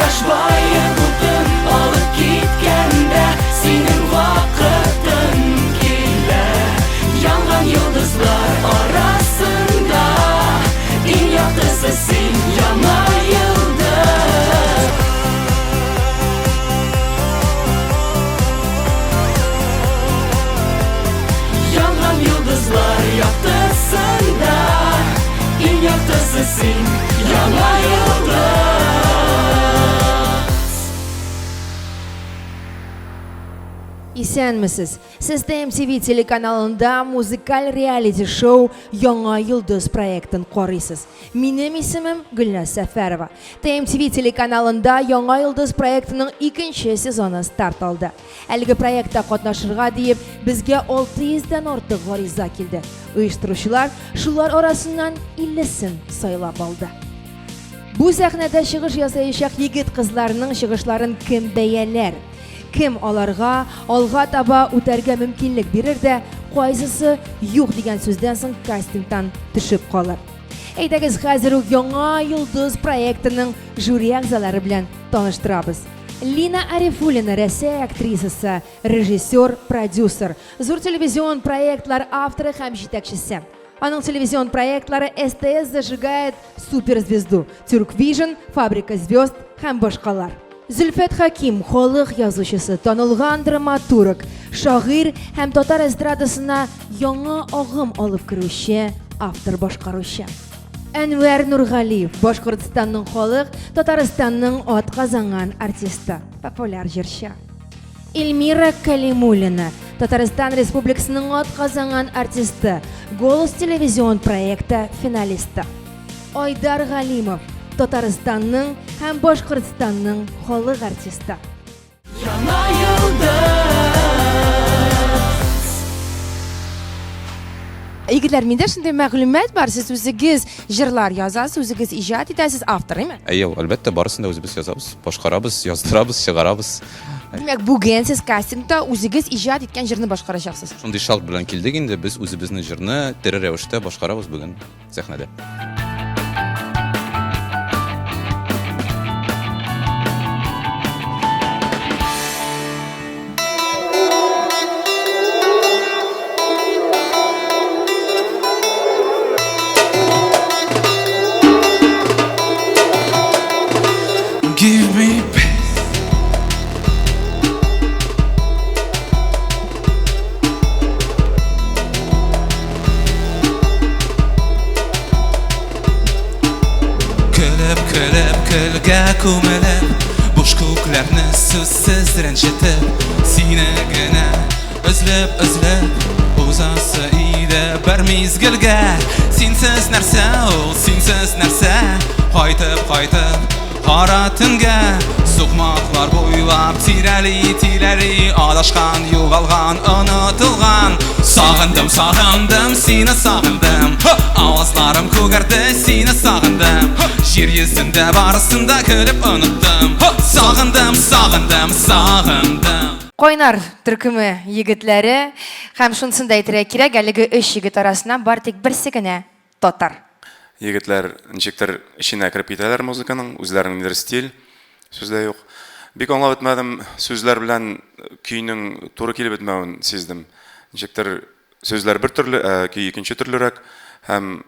Кояш баеп утын алып киткәндә Синең вакытың килә. Янган йолдызлар арасында Иң яктысы син, яңа йолдыз. Янган йолдызлар яктысында Иң яктысы син, яңа йолдыз. Исәнмесез! Сез TMTV телеканалында музыкаль реалити-шоу Яңа йолдыз проектын карыйсыз. Минем исемем Гөлназ Сәфәрова. TMTV телеканалында Яңа йолдыз проектының икенче сезоны старт алды. Әлеге проектта катнашырга диеп, безгә 600 дән артык гариза килде. Оештыручылар шулар арасыннан 50сен сайлап алды. Бу сәхнәдә чыгыш ясаячак егет-кызларның чыгышларын кем бәяләр? Кем аларга алга таба үтәргә мөмкинлек бирер дә, кайсысы юк дигән сүздән соң кастингтан төшеп калыр? Әйдәгез, хәзер үк Яңа йолдыз проектының жюри әгъзалары белән таныштырабыз. Лина Арифуллина, Рәсәй актрисасы, режиссер, продюсер, зур телевизион проектлар авторы һәм җитәкчесе. Аның телевизион проектлары СТС зажигает суперзвезду, Тюрквижн, Фабрика звезд һәм башкалар. Зөлфәт Хәким, халык язучысы, танылган драматург, шагыйрь һәм татар эстрадасына яңа агым алып керүче автор-башкаручы. Әнвәр Нургалиев, Башкортстанның халык, Татарстанның атказанган артисты, популяр җырчы. Эльмира Калимуллина, Татарстан Республикасының атказанган артисты, Голос телевизион проекты финалисты. Айдар Галимов, Татарстанның һәм Башкортстанның халык артисты. Яңа йолдыз. Егетләр, миндә шундый мәгълүмат бар, сез үзегез җырлар язасыз, үзегез иҗат итәсез, автор, әйме? Әйе, әлбәттә, барысын да үзебез язабыз, башкарабыз, яздырабыз, чыгарабыз. Димәк, бүген сез кастингта үзегез иҗат иткән җырны башкарачаксыз. Шундый шарт белән килдек инде, без үзебезнең җырны тере рәвештә башкарабыз бүген. Сәхнәдә. Give me peace. Көлеп, көлеп, көлгә күмелеп, Буш күкләрне сүзсез рәнҗетеп, Сине генә өзлеп, өзлеп, Узасы иде бер мизгелгә. Синсез нәрсә ул, синсез нәрсә? Кайтып, кайтып, Кара төнгә сукмаклар буйлап тирәли, тирәли адашкан, югалган, онытылган. Сагындым, сагындым, сине сагындым. Авазларым күгәрде, сине сагындым. Җир йөзендә барысын да көлеп оныттым. Сагындым, сагындым, сагындым. Кайнар төркеме егетләре һәм шунысын да әйтергә кирәк, әлеге өч егет арасыннан бары тик берсе генә татар. Егетләр ничектер эченә кереп китәләр музыканың, үзләренең ниндидер стиль, сүз дә юк. Бик аңлап бетмәдем, сүзләр белән көйнең туры килеп бетмәвен сиздем. Ничектер сүзләр бер төрле, ә көй икенче төрлерәк һәм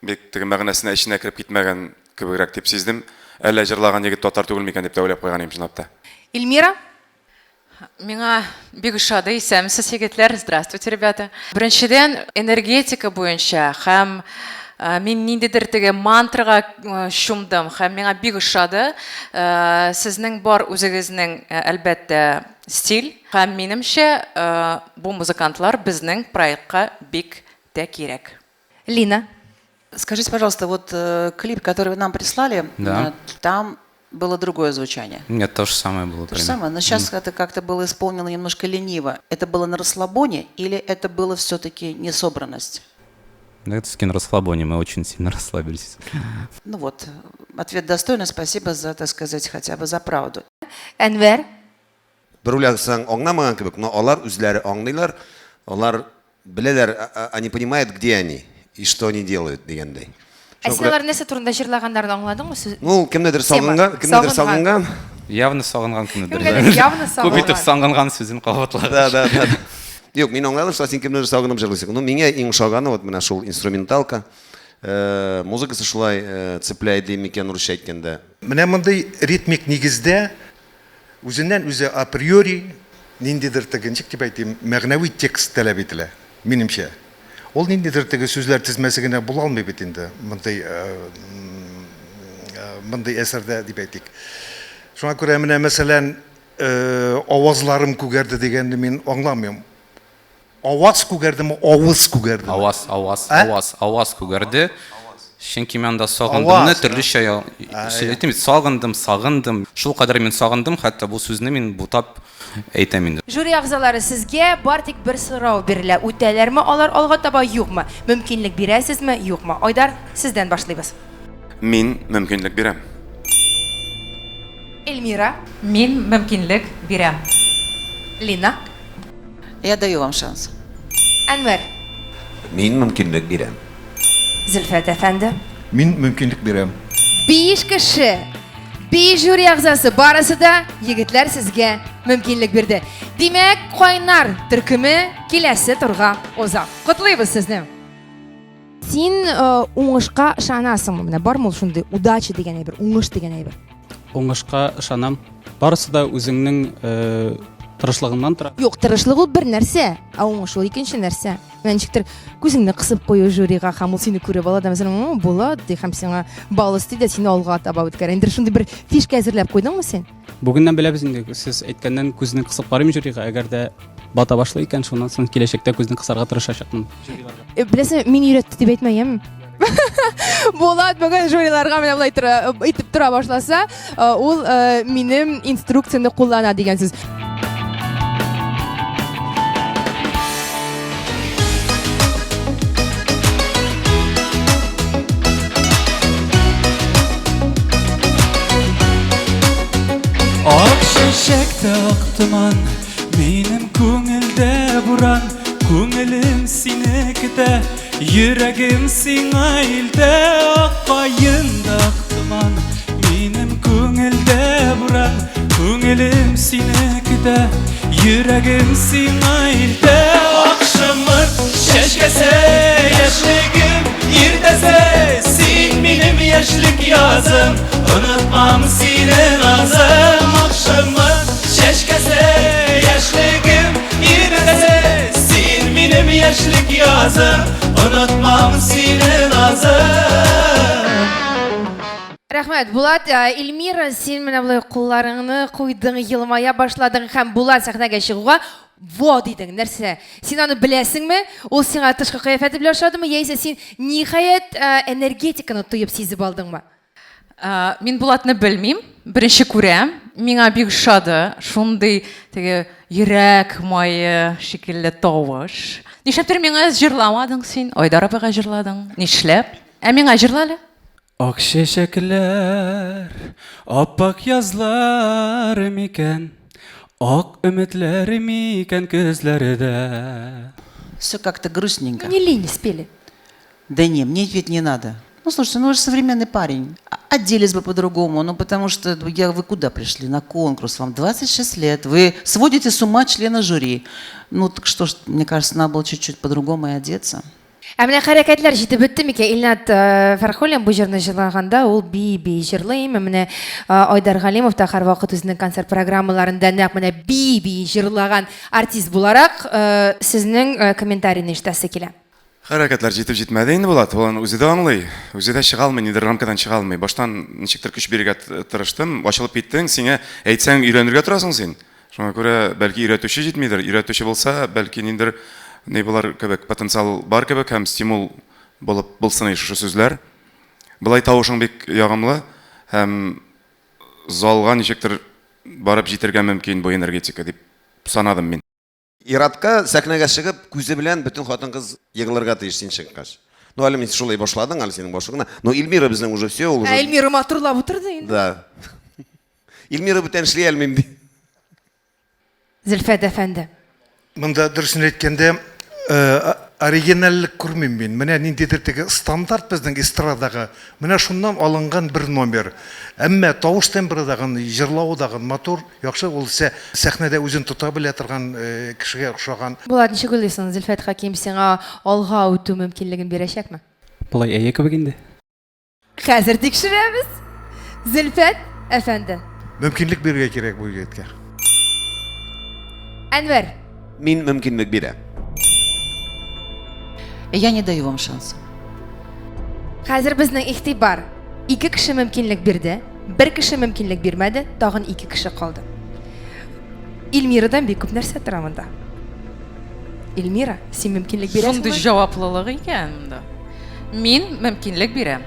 бик теге мәгънәсенә эченә кереп китмәгән кебегрәк дип сиздем. Әллә җырлаган егет татар түгел микән дип тә уйлап куйган идем чынлап та. Эльмира? Миңа бик ошады, исәнмесез, егетләр, здравствуйте, ребята. Беренчедән, энергетика буенча һәм мин ниндидер теге мантрага чумдым һәм миңа бик ошады. Сезнең бар үзегезнең, әлбәттә, стиль һәм минемчә, бу музыкантлар безнең проектка бик тә кирәк. Лина. Скажите, пожалуйста, вот клип, который вы нам прислали, Да. там было другое звучание. Нет, то же самое было. То же самое, но сейчас это как-то было исполнено немножко лениво. Это было на расслабоне или это было все-таки несобранность? Ну, это все-таки на расслабоне, мы очень сильно расслабились. Ну вот, ответ достойный, спасибо за, так сказать, хотя бы за правду. Әнвәр. Бер уйласаң, аңламаган кебек, но алар үзләре аңлыйлар, алар беләләр, они понимают, где они и что они делают, дигәндәй. Ә син алар нәрсә турында җырлаганнарын аңладыңмы? Сүз... Ну, кемнедер сагынган, кемнедер сагынган. Явно сагынган кемнедер. Кемгәдер явно сагынган. Күп итеп сагынган сүзен кабатлагач. Да, да, да. Юк, мин аңладым, что син кемнедер сагынып җырлыйсың. Ну, миңа иң ошаганы вот менә шул инструменталка. Э, музыкасы шулай э, цепляет дим микән русча әйткәндә. Менә мондый ритмик нигездә үзеннән-үзе априори ниндидер теге, ничек дип әйтим, мәгънәви текст таләп ителә, минемчә. Ул ниндидер теге сүзләр тезмәсе генә була алмый бит инде мондый мондый әсәрдә дип әйтик. Шуңа күрә менә мәсәлән, авазларым күгәрде дигәнне мин аңламыйм. Аваз күгәрдеме, авыз күгәрдеме? Аваз, аваз, ә? аваз, аваз күгәрде. Чөнки мин анда сагындымны төрлечә сөйләйтем бит. Сагындым, сагындым. Шул кадәр мин сагындым, хәтта бу сүзне мин бутап әйтәм инде. Жюри әгъзалары, сезгә бар тик бер сорау бирелә. Үтәләрме алар алга таба, юкмы? Мөмкинлек бирәсезме, юкмы? Айдар, сездән башлыйбыз. Мин мөмкинлек бирәм. Эльмира. Мин мөмкинлек бирәм. Лина. Я даю вам шанс. Әнвәр. Мин мөмкинлек бирәм. Зөлфәт әфәнде. Мин мөмкинлек бирәм. Биш кеше, биш жюри әгъзасы, барысы да егетләр сезгә мөмкинлек бирде. Димәк, кайнар төркеме киләсе турга уза. Котлыйбыз сезне. Син э, уңышка ышанасыңмы? Менә бармы ул шундый удача дигән әйбер, уңыш дигән әйбер? Уңышка ышанам. Барысы да үзеңнең э, тырышлыгыңнан тора. Юк, тырышлык ул бер нәрсә, ә уңыш ул икенче нәрсә. Менә ничектер күзеңне кысып кую жюрига һәм ул сине күреп ала да, мәсәлән, була ди һәм сиңа балл өсти дә сине алга таба үткәрә. Инде шундый бер фишка әзерләп куйдыңмы син? Бүгеннән беләбез инде, сез әйткәннән күзне кысып карыйм жюрига, әгәр дә бата башлый икән, шуннан соң киләчәктә күзне кысарга тырышачакмын. Э, беләсең, мин өйрәтте дип әйтмә, яме? Булат бүген жюриларга менә болай тора, итеп тора башласа, э, ул э, минем инструкцияне куллана дигән сүз. Ак чәчәктә ак томан, минем күңелдә буран, күңелем сине көтә, йөрәгем сиңа илтә. Ак каенда ак томан, минем күңелдә буран, күңелем сине көтә, йөрәгем сиңа илтә. Ак шомырт чәчкәсе, яшьлегем иртәсе, син минем яшьлек язым, онытмам сине назым. Ак шомырт чәчкәсе, яшьлегем иртәсе, син минем яшьлек язым, онытмам сине назым. Рәхмәт, Булат. Э, Эльмира, син менә болай кулларыңны куйдың, елмая башладың һәм Булат сәхнәгә чыгуга во дидең. Нәрсә? Син аны беләсеңме? Ул сиңа тышкы кыяфәте белән ошадымы, яисә син ниһаять э, энергетиканы тоеп сизеп алдыңмы? Э, мин Булатны белмим, беренче күрәм. Миңа бик ошады. Шундый теге йөрәк мае шикелле тавыш. Нишләптер миңа җырламадың син? Айдар абыйга җырладың. Нишләп? Ә миңа җырла әле. Ак чәчәкләр, аппак язлар микән, Ак өметләр микән көзләрдә? Все как-то грустненько. Не лень спели. Да не, мне петь не надо. Ну, слушайте, ну вы же современный парень. Оделись бы по-другому, ну потому что ну, я, вы куда пришли? На конкурс, вам 26 лет, вы сводите с ума члена жюри. Ну так что ж, мне кажется, надо было чуть-чуть по-другому и одеться. Ә менә хәрәкәтләр җитеп бетте микән? Илнат э, Фәрхуллин бу җырны җырлаганда ул би-би җырлый. Менә э, Айдар Галимов та һәрвакыт үзенең концерт программаларында нәкъ менә би-би җырлаган артист буларак, э, сезнең комментарийны ишетәсе килә. Хәрәкәтләр җитеп җитмәде инде Булат, ул аны үзе дә аңлый, үзе дә чыга алмый, нидер рамкадан чыга алмый. Баштан ничектер көч бирергә тырыштым, ачылып киттең, сиңа әйтсәң өйрәнергә торасың син. Шуңа күрә, бәлки, өйрәтүче җитмидер. Өйрәтүче булса, бәлки, ниндидер ни булар кебек, потенциал бар кебек һәм стимул булып булсын иде шушы сүзләр. Болай тавышың бик ягымлы һәм залга ничектер барып җитергә мөмкин бу энергетика дип санадым мин. Иратка сәхнәгә чыгып, күзе белән бөтен хатын-кыз егылырга тиеш син чыккач. Ну, әле мин шулай башладың, әле синең башы гына. Но Эльмира безнең уже все, ул уже. Ә Эльмира матурлап утырды инде. Да. Эльмира бүтән эшли алмыйм ди. Зөлфәт әфәнде. Монда дөресен әйткәндә, э, Оригинальлек күрмим мин. Менә ниндидер теге стандарт безнең эстрадагы, менә шуннан алынган бер номер. Әмма тавыш тембры дагын, җырлавы дагын матур, яхшы, ул сәхнәдә үзен тота белә торган кешегә охшаган. Булат, ничек уйлыйсың, Зөлфәт Хәким сиңа алга үтү мөмкинлеген бирәчәкме? Болай әйе кебек инде. Хәзер тикшерәбез. Зөлфәт әфәнде. Мөмкинлек бирергә кирәк бу егеткә. Әнвәр. Мин мөмкинлек бирәм. Я не даю вам шанса. Хәзер безнең игътибар. Ике кеше мөмкинлек бирде, бер кеше мөмкинлек бирмәде, тагын ике кеше калды. Эльмирадан бик күп нәрсә тора монда. Эльмира, син мөмкинлек бирәсеңме? Шундый җаваплылык икән монда. Мин мөмкинлек бирәм.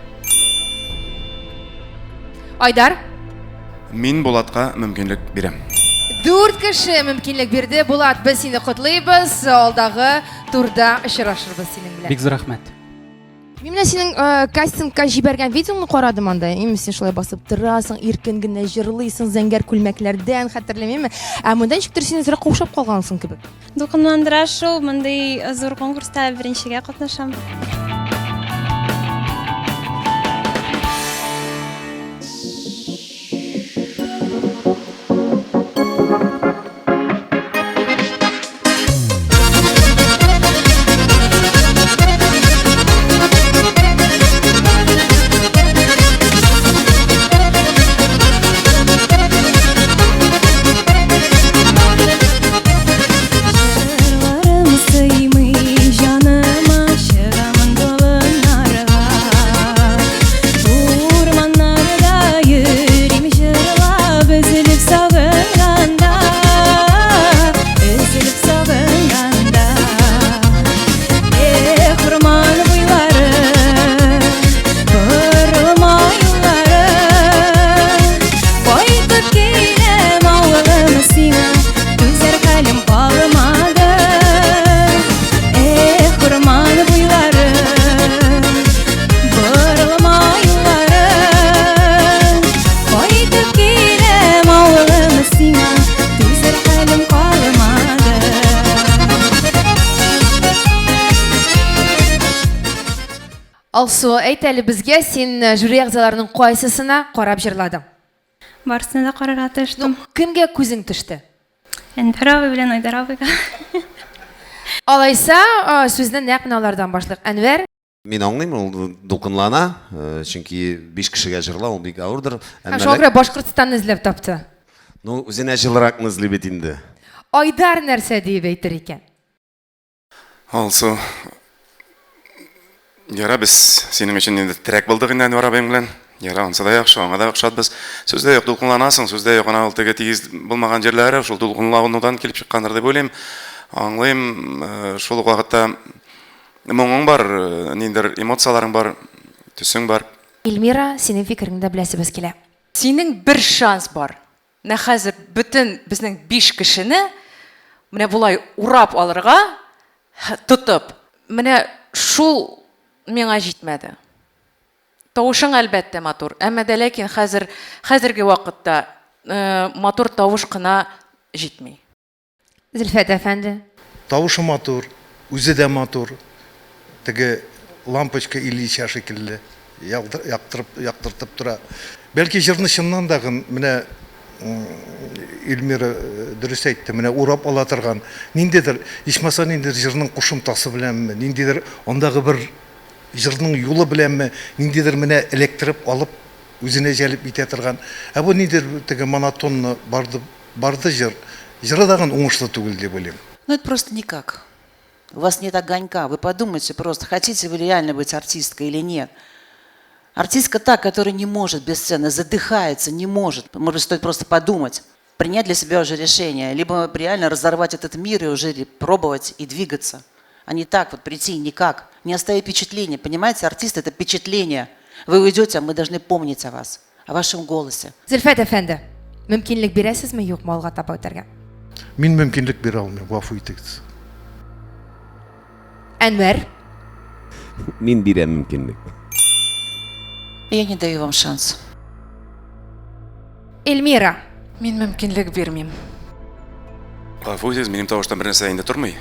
Айдар? Мин Булатка мөмкинлек бирәм. Дүрт кеше мөмкинлек бирде. Булат, без сине котлыйбыз. Алдагы турда очрашырбыз синең белән. Бик зур рәхмәт. Мин менә синең э, кастингка җибәргән видеоңны карадым анда. Именно син шулай басып торасың, иркен генә җырлыйсың, зәңгәр күлмәкләрдән, хәтерләмимме? Ә монда ничектер син әзрәк каушап калгансың кебек. Дулкынландыра шул, мондый зур конкурста беренчегә катнашам. Җырларым сыймый җаныма, чыгамын болыннарга. Урманнарда йөрим җырлап, өзелеп сагынганда, өзелеп сагынганда. Эх, урман буйлары, борылма юллары, кайтып киләм авылым сиңа, түзәр хәлем калмады. Эх, урман буйлары, борылма юллары, кайтып киләм авылым сиңа, түзәр хәлем калмады. Алсу, әйт әле безгә, син э, жюри әгъзаларының кайсысына карап җырладың? Барысына да карарга тырыштым. Ну, кемгә күзең төште? Әнвәр абый белән Айдар абыйга. Алайса, э, сүзне нәкъ менә алардан башлыйк. Әнвәр, Мин аңлыйм, ул дулкынлана, э, чөнки биш кешегә җырлау ул бик авырдыр. һәм Әмма шуңа күрә Башкортстанны эзләп тапты. Ну, үзенә җылыракны эзли бит инде. Айдар нәрсә диеп әйтер икән? Алсу, яра без синең өчен инде терәк булдык инде Әнвәр абыең белән. Яра, ансы да яхшы, аңа да охшатбыз. Сүз дә юк, дулкынланасың, сүз дә юк, ана ул теге тигез булмаган җирләре шул дулкынланудан килеп чыккандыр дип уйлыйм. Аңлыйм, э, шул ук вакытта моңың бар, э, ниндидер эмоцияләрең бар, төсең бар. Эльмира, синең фикереңне дә беләсебез килә. Синең бер шанс бар. Менә хәзер бөтен безнең биш кешене менә болай урап алырга тотып, менә шул миңа җитмәде. Тавышың әлбәттә матур, әмма дә ләкин хәзер хәзерге вакытта э, матур тавыш кына җитми. Зөлфәт әфәнде. Тавышы матур, үзе дә матур. Теге лампочка Ильича шикелле яктырып, яктыртып тора. Бәлки җырны чыннан да менә Эльмира э, дөрес әйтте, менә урап ала торган ниндидер, ичмаса ниндидер җырның кушымтасы беләнме, ниндидер андагы бер җырның юлы беләнме, ниндидер менә эләктереп алып үзенә җәлеп итә торган. Ә бу ниндидер теге монотонно барды Барды җыр. Җыры тагын уңышлы түгел дип уйлыйм. Ну это просто никак. У вас нет огонька. Вы подумайте просто, хотите вы реально быть артисткой или нет. Артистка та, которая не может без сцены, задыхается, не может. Может быть, стоит просто подумать, принять для себя уже решение, либо реально разорвать этот мир и уже пробовать и двигаться. А не так вот прийти никак, не оставить впечатление. Понимаете, артист – это впечатление. Вы уйдете, а мы должны помнить о вас, о вашем голосе. Зөлфәт әфәнде, мөмкинлек бирәсезме, юкмы алга таба үтәргә? Мин мөмкинлек бирә алмыйм, гафу итегез. Әнвәр? Мин бирәм мөмкинлек. Я не даю вам шанс. Эльмира. Мин мөмкинлек бирмим. Гафу итегез, минем тавыштан бер нәрсә инде тормый.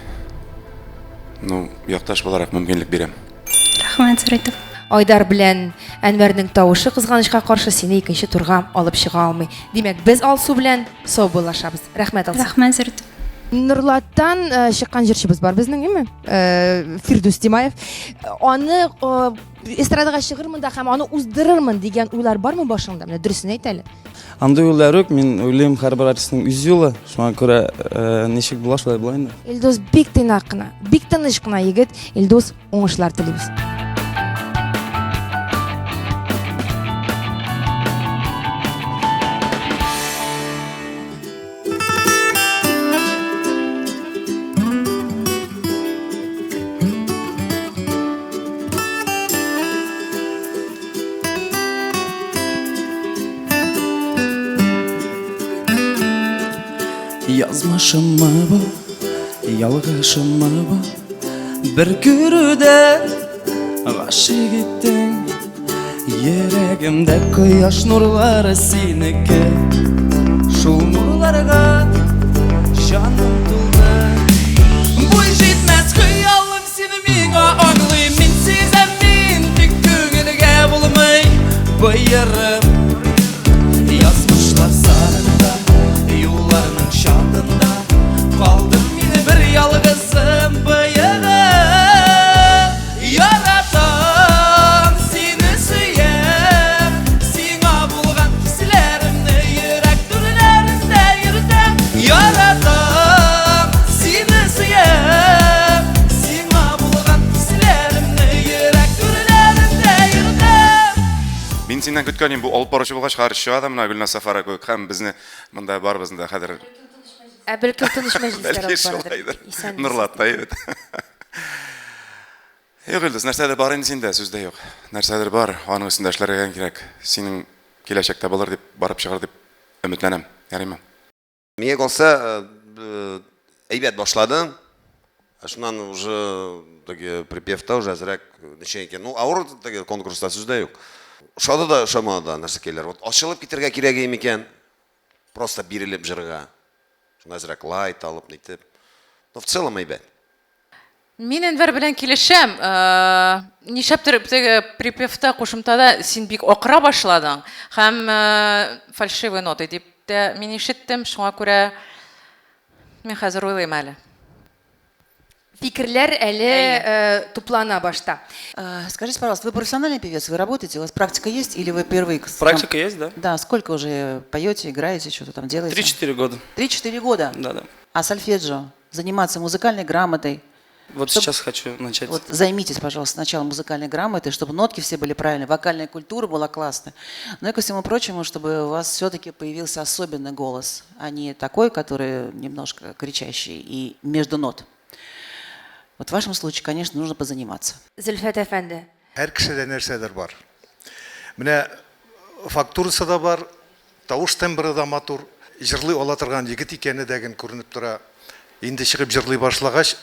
Ну, якташ буларак мөмкинлек бирәм. Рәхмәт, зур итеп. Айдар белән Әнвәрнең тавышы кызганычка каршы сине икенче турга алып чыга алмый. Димәк, без Алсу белән саубуллашабыз. Рәхмәт, Алсу. Рәхмәт, зур итеп. Нурлаттан э, чыккан җырчыбыз бар безнең, әйме? Э, Фирдүс Тимаев. Аны э, эстрадага чыгырмын да һәм аны уздырырмын дигән уйлар бармы башыңда? Менә дөресен әйт әле. Андый уйлар юк, мин уйлыйм, һәрбер артистның үз юлы. Шуңа күрә э, ничек була, шулай була инде. Илдус бик тыйнак кына, бик тыныч кына егет. Илдус, уңышлар телибез. Язмышыммы бу, ялгышыммы бу? Бер күрүдә гашыйк иттең. Йөрәгемдә кояш нурлары синеке. Шул нурларга җаным тулды. Буй җитмәс хыялым сине миңа аңлыйм. Мин сизәм мин, тик күңелгә булмый боерып. Язмышлар сарында, юлларның чатында калдым мин бер ялгызым боерып. Яратам, сине сөям, сиңа булган хисләремне йөрәк түрләрендә йөртәм. Яратам, сине сөям, сиңа булган хисләремне йөрәк түрләрендә йөртәм. Мин синнән көткән идем, бу алып баручы булгач, хәзер чыга да менә Гөлназ Сафарова кебек һәм безне монда барыбызны да хәзер Ә бәлки ул тыныч мәҗлесләр Бәлки алып барадыр. шулайдыр. Исәнмесез. Нурлатта әйбәт. Юк, Илдус, нәрсәдер бар инде синдә, сүз дә юк. Нәрсәдер бар, аның өстендә эшләргә кирәк. Синең киләчәктә булыр дип, барып чыгар дип өметләнәм. Ярыймы? Миңа калса, әйбәт башладың. Ә шуннан уже теге припевта уже әзрәк ничә икән. Ну, авыр теге конкурста сүз дә юк. Ошады да, ошамады да нәрсәкәйләр. Вот ачылып китәргә кирәк микән? Просто бирелеп җырга. Шунда әзрәк лайт алып, нитеп. Но в целом әйбәт. Мин Әнвәр белән килешәм. Э, нишләптер теге припевта кушымтада син бик акыра башладың һәм э, фальшивый ноты дип тә мин ишеттем. Шуңа күрә мин хәзер уйлыйм әле. Фикерләр әле э, туплана башта. Скажите, пожалуйста, вы профессиональный певец, вы работаете, у вас практика есть или вы впервые? Практика есть, да. Да, сколько уже поете, играете, что-то там делаете? 3-4 года. 3-4 года? Да, да. А сольфеджио? Заниматься музыкальной грамотой? Вот сейчас хочу начать. Вот займитесь, пожалуйста, сначала музыкальной грамотой, чтобы нотки все были правильные, вокальная культура была классная. Ну и ко всему прочему, чтобы у вас все-таки появился особенный голос, а не такой, который немножко кричащий и между нот. Вот в вашем случае, конечно, нужно позаниматься. Зөлфәт әфәнде. Һәр кешедә нәрсәдер бар. Менә фактурасы да бар, тавыш тембры да матур, җырлый ала торган егет икәне дә ген күренеп тора. Инде чыгып җырлый башлагач,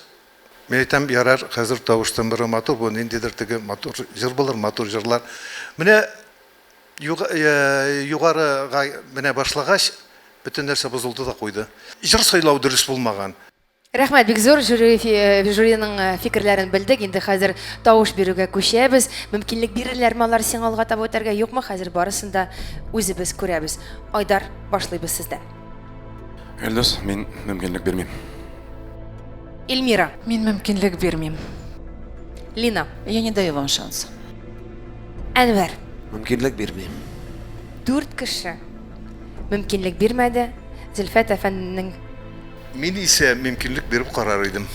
мин әйтәм, ярар, хәзер тавыш тембры матур, бу ниндидер теге матур җыр булыр, матур җырлар. Менә югарыга менә башлагач, бөтен нәрсә бозылды да куйды. Җыр сайлау дөрес булмаган. Рәхмәт, бик зур жюри, жюриның фикерләрен белдек. Инде хәзер тавыш бирүгә күчәбез. Мөмкинлек бирерләрме алар сиңа алга таба үтәргә, юкмы? Хәзер барысын да үзебез күрәбез. Айдар, башлыйбыз сездән. Илдус, мин мөмкинлек бирмим. Эльмира. Мин мөмкинлек бирмим. Лина. Я не даю вам шанс. Әнвәр. Мөмкинлек бирмим. Дүрт кеше мөмкинлек бирмәде. Зөлфәт әфәнденең Мин исә мөмкинлек биреп карар идем.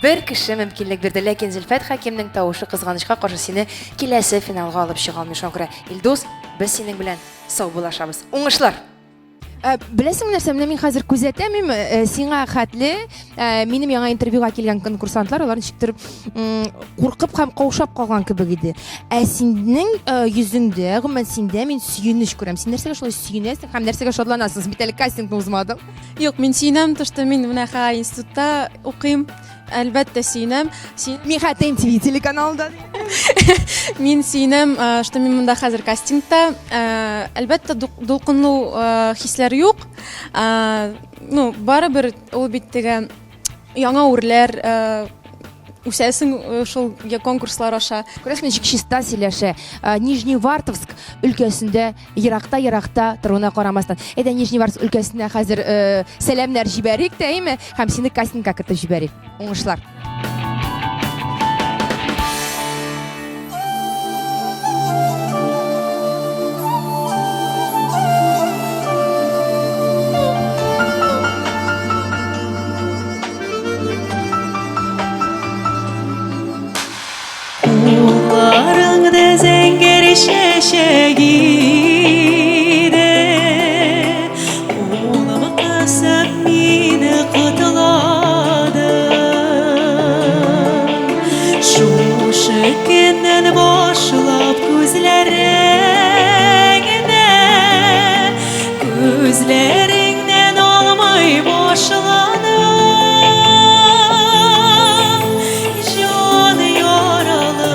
Бер кеше мөмкинлек бирде, ләкин Зөлфәт Хәкимнең тавышы кызганычка каршы сине киләсе финалга алып чыга алмый. Шуңа күрә, Илдус, без синең белән саубуллашабыз. Уңышлар! Ә, беләсеңме нәрсә, менә мин хәзер күзәтәм, мин, э, сиңа хәтле э, минем яңа интервьюга килгән конкурсантлар, алар ничектер куркып һәм каушап калган кебек иде. Ә синең э, йөзеңдә, гомумән синдә мин сөенеч күрәм. Син нәрсәгә шулай сөенәсең һәм нәрсәгә шатланасың? Син бит әле кастингны узмадың. Юк, мин сөенәм, то, что мин менә хәзер институтта укыйм. Әлбәттә, сөенәм. Сөен... Мин хәтта MTV телеканалында. Мин сөенәм, э, что мин монда хәзер кастингта. Э, әлбәттә, дулкынлы э, хисләр юк. Ну, барыбер ул бит теге яңа үрләр. Үсәсең э, шул конкурслар аша. Күрәсең, ничек чиста сөйләшә. Э, Нижневартовск өлкәсендә еракта-еракта торуына карамастан. Әйдә, Нижневартовск өлкәсенә хәзер э, сәламнәр җибәрик тә, әйме? Һәм сине кастингка кертеп җибәрик. Уңышлар. Кулларыңда зәңгәр чәчәк иде, Кулым кысып мине котлады. Шушы көннән башлап күзләреңне, Күзләреңнән алмый башладым. Җан яралы,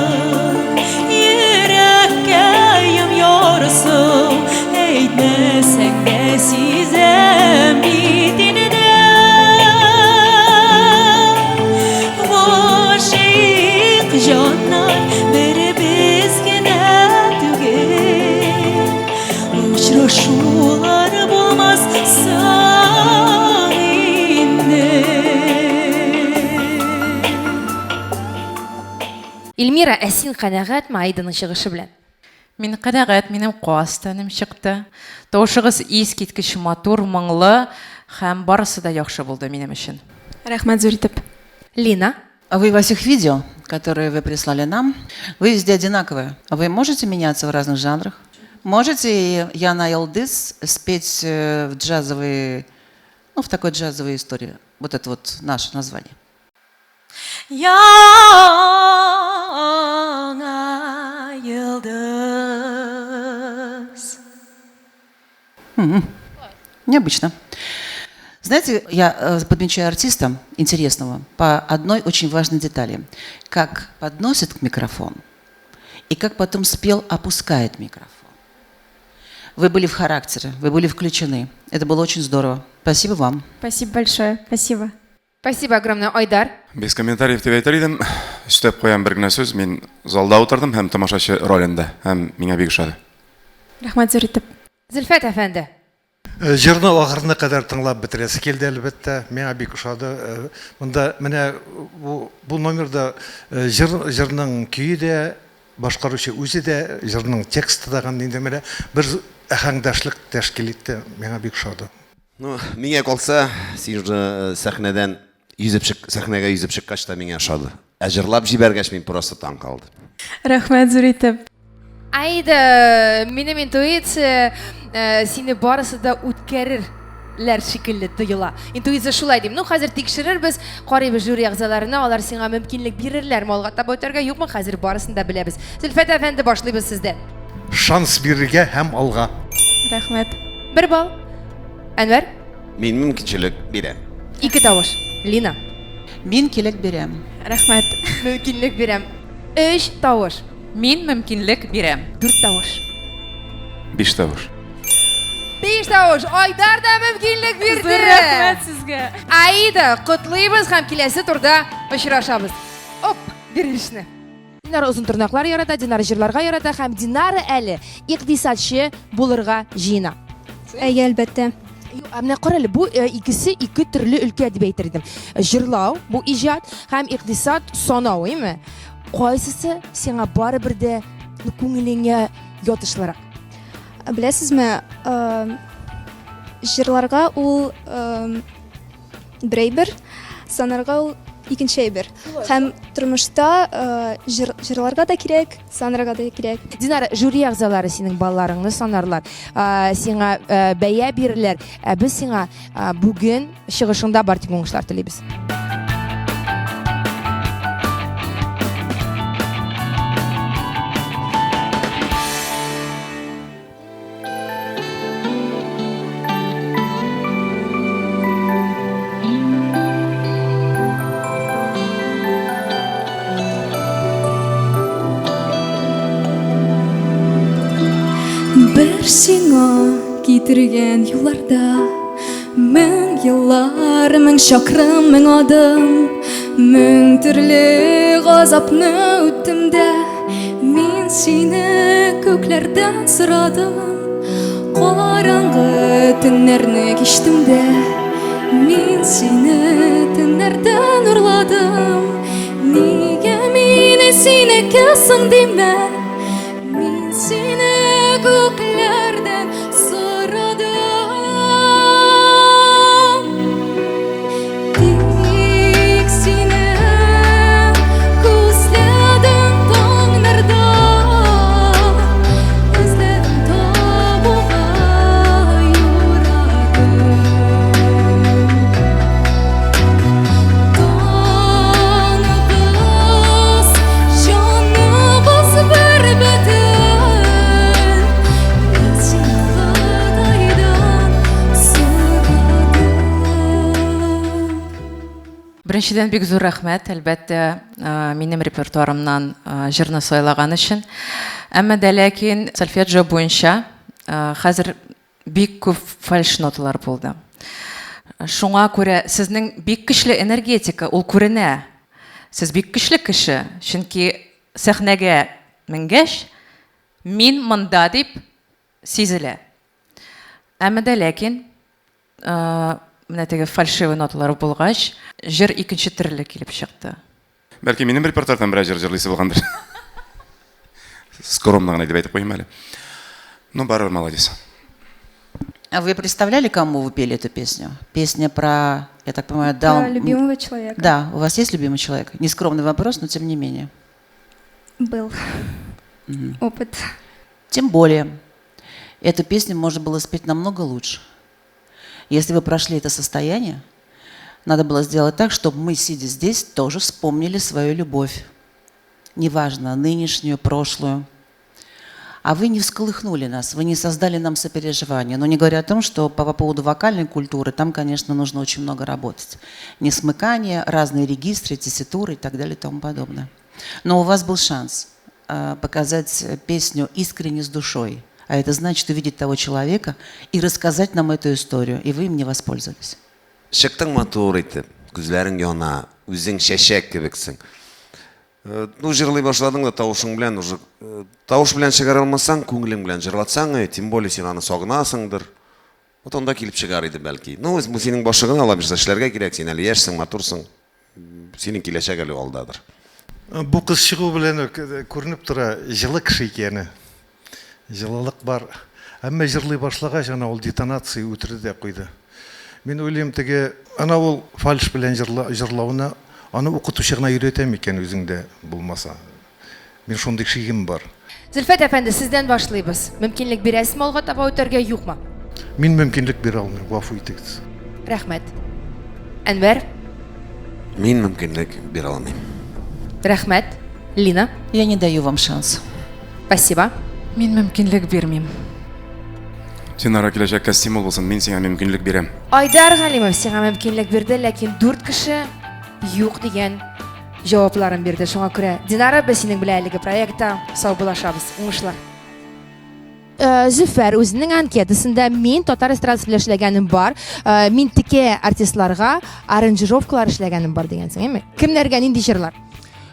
йөрәккәем ярсу, Әйтмәсәң дә сизәм бит инде. Гашыйк җаннар бер без генә түгел. Очрашулар булмас соң инде. Эльмира, ә син канәгатьме Аиданың чыгышы белән? Мин канәгать, минем каз тәнем чыкты. Тавышыгыз искиткеч матур, моңлы һәм барысы да яхшы булды минем өчен. Рәхмәт зур итеп. Лина? А вы во всех видео, которые вы прислали нам, вы везде одинаковые. Вы можете меняться в разных жанрах? Можете Яңа йолдыз спеть в джазовой, ну, в такой джазовой истории? Вот это вот наше название. Яңа йолдыз. Необычно. Знаете, я подмечаю артиста интересного по одной очень важной детали. Как подносит к микрофону и как потом спел, опускает микрофон. Вы были в характере, вы были включены. Это было очень здорово. Спасибо вам. Спасибо большое. Спасибо. Спасибо огромное, Айдар. Без комментариев дип әйтер идем. Өстәп куям бер генә сүз. Мин залда утырдым һәм тамашачы ролендә. Һәм миңа бик ошады. Рәхмәт зур итеп. Зөлфәт әфәнде. Җырны ахырына кадәр тыңлап бетерәсе килде, әлбәттә. Миңа бик ошады. Монда менә бу номерда җыр җырның көе дә, башкаручы үзе дә, җырның тексты да инде менә бер әһәңдәшлек тәшкил итте. Миңа бик ошады. Ну, миңа калса, син уже сәхнәдән йөзеп чык, сәхнәгә йөзеп чыккач та миңа ошады. Ә җырлап җибәргәч мин просто таң калдым. Рәхмәт зур итеп. Аида, минем интуиция сине барысы да үткәрерләр шикелле тоела. Интуиция шулай дим. Ну, хәзер тикшерербез, карыйбыз жюри әгъзаларына, алар сиңа мөмкинлек бирерләрме алга таба үтәргә, юкмы, хәзер барысын да беләбез. Зөлфәт әфәнде, башлыйбыз сездән. Шанс бирергә һәм алга. Рәхмәт. 1 балл. Әнвәр? Мин мөмкинчелек бирәм. 2 тавыш. Лина? Мин килек бирәм. Рәхмәт. Мөмкинлек бирәм. 3 тавыш. Мин мөмкинлек бирәм. 4 тавыш. 5 тавыш. 5 тавыш. Айдар да мөмкинлек бирде. Зур рәхмәт сезгә. Аида, котлыйбыз һәм киләсе турда очрашабыз. Оп, бирелешне. Динара озын тырнаклар ярата, Динара җырларга ярата һәм Динара әле икътисадчы булырга җыена. Әйе, әлбәттә. Юк, ә менә кара әле, бу икесе ике төрле өлкә дип әйтер идем. Җырлау, бу иҗат һәм икътисад санау, әйме? Кайсысы сиңа барыбер дә күңелеңә ятышлырак? Беләсезме, җырларга ул бер әйбер, санарга ул икенче әйбер. Һәм тормышта җырларга да кирәк, санарга да кирәк. Динара, жюри әгъзалары синең балларыңны санарлар, сиңа бәя бирерләр. Ә без сиңа бүген чыгышыңда бар тик уңышлар телибез. Бер сиңа китергән юлларда мең еллар, мең чакрым, мең адым. Мең төрле газапны үттем дә, мин сине күкләрдән сорадым. Караңгы төннәрне кичтем дә, мин сине төннәрдән урладым. Нигә мине синеке соң димә, Мин сине күкләрдән сорадым. Тик сине күзләдем таңнарда, эзләдем табуга юрадым. Таныбыз, җаныбыз бер бөтен. Мин сине Ходайдан сорадым. Беренчедән, бик зур рәхмәт, әлбәттә, минем репертуарымнан җырны сайлаган өчен. Әмма дә ләкин сольфеджио буенча хәзер Бик күп фальш ноталар булды. Шуңа күрә сезнең бик көчле энергетика, ул күренә. Сез бик көчле кеше, чөнки сәхнәгә менгәч, мин монда дип сизелә. Әмма дә ләкин менә теге фальшивый ноталар булгач, җыр икенче төрле килеп чыкты. Бәлки минем репертуардан берәр җыр җырлыйсы булгандыр. Скромно гына итеп әйтеп куйыйм әле. Ну, барыбер молодец. А вы представляли, кому вы пели эту песню? Песня про, я так понимаю, дал... Про любимого человека. Да, у вас есть любимый человек? Нескромный вопрос, но тем не менее. Был опыт. Тем более, эту песню можно было спеть намного лучше. Если вы прошли это состояние, надо было сделать так, чтобы мы, сидя здесь, тоже вспомнили свою любовь. Неважно, нынешнюю, прошлую. А вы не всколыхнули нас, вы не создали нам сопереживание. Но не говоря о том, что по поводу вокальной культуры, там, конечно, нужно очень много работать. Несмыкание, разные регистры, тесситуры и так далее и тому подобное. Но у вас был шанс показать песню искренне с душой. А это значит увидеть того человека и рассказать нам эту историю. И вы им не воспользовались. Чыктың матур итеп, күзләрең яна, үзең чәчәк кебексең. Ну, җырлый башладың да тавышың белән уже тавыш белән чыгара алмасаң, күңелең белән җырлатсаң, тем более син аны сагынасыңдыр. Вот анда килеп чыгар иде бәлки. Ну, бу синең башы гына, алай булса эшләргә кирәк, син әле яшьсең, матурсың. Синең киләчәк әле алдадыр. Бу кыз чыгу белән үк күренеп тора, җылы кеше икәне. Җылылык бар. Әмма җырлый башлагач, ана ул детонация үтерде дә куйды. Мин уйлыйм, теге, ана ул фальш белән җырлауны, аны укытучы гына өйрәтә микән үзеңдә булмаса? Мин шундый шигем бар. Зөлфәт әфәнде, сездән башлыйбыз. Мөмкинлек бирәсезме алга таба үтәргә, юкмы? Мин мөмкинлек бирә алмыйм, гафу итегез. Рәхмәт. Әнвәр? Мин мөмкинлек бирә алмыйм. Рәхмәт. Лина? Я не даю вам шанс. Спасибо. Мин мөмкинлек бирмим. Динара, киләчәккә стимул булсын, мин сиңа мөмкинлек бирәм. Айдар Галимов сиңа мөмкинлек бирде, ләкин дүрт кеше юк дигән җавапларын бирде. Шуңа күрә, Динара, без синең белән әлеге проектта саубуллашабыз. Уңышлар. Зөфәр үзенең анкетасында мин татар эстрадасы белән эшләгәнем бар, мин текә артистларга аранжировкалар эшләгәнем бар дигәнсең, әйме? Кемнәргә нинди җырлар?